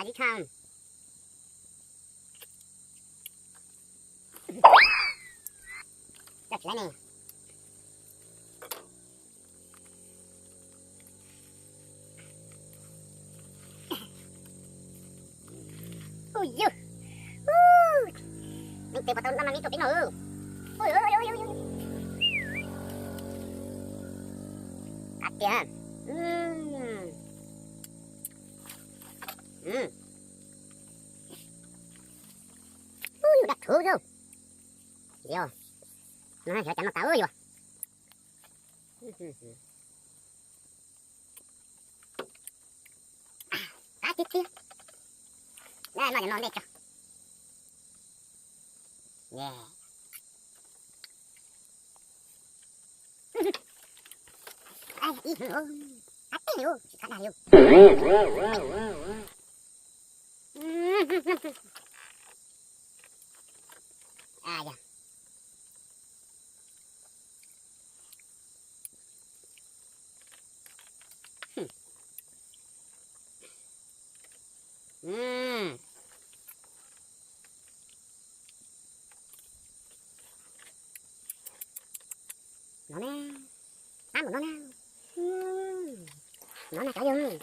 Ib kham. Coj tsis laib ne. Ui yus. Leej twg puas tau noj no ib tug peb noj. Ui, ui, ui, ui, ui. Qab tiag. Mm. Mm. Ui, yus daj thuv yus. Yus, no xyov cas noj tas ua yus. Qab tiag tiag. Noj cov no ntej tso. Ib heev, qab tiag li, tsis qab dag li. No na, qab npaum no na. No na cov yus.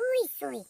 Ui xui.